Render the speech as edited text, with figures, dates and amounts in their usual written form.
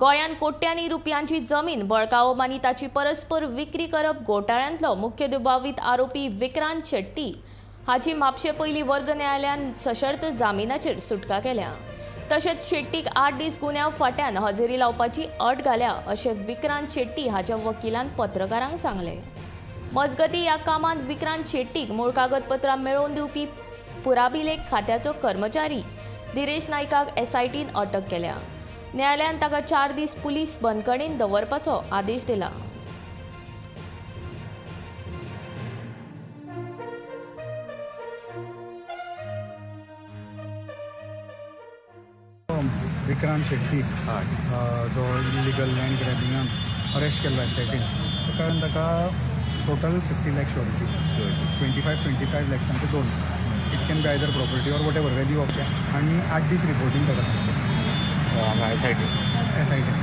गोंयांत कोट्यांनी रुपयांची जमीन बळकावप आनी ताची परस्पर विक्री करप घोटाळ्यांतलो मुख्य दुबावीत आरोपी विक्रांत शेट्टी हाची म्हापशे पयली वर्ग न्यायालयान सशर्त जामिनाचेर सुटका केल्या. तशेंच शेट्टीक 8 दीस गुन्यांव फांट्यान हजेरी लावपाची अट घाल्या अशें विक्रांत शेट्टी हाच्या वकिलान पत्रकारांक सांगलें. मजगतीं, ह्या कामांत विक्रांत शेट्टीक मूळ कागदपत्रां मेळोवन दिवपी पुराभिलेख खात्याचो कर्मचारी धीरेश नायकाक एसआयटीन अटक केल्या. न्यायालयान ताका 4 दीस पुलीस बंदखणींत दवरपाचो आदेश दिला. विक्रांत शेट्टी जो इलिगल लँड ग्रॅबिंगान अरेस्ट केल्लो एसआयटीन, ताका ताका total 50 lakh surety, 25 25 लॅक्सांचे दोन. It can be either property or whatever value of त्या, आनी 8 दीस रिपोर्टींग ताका सांगता. S I T. S I T.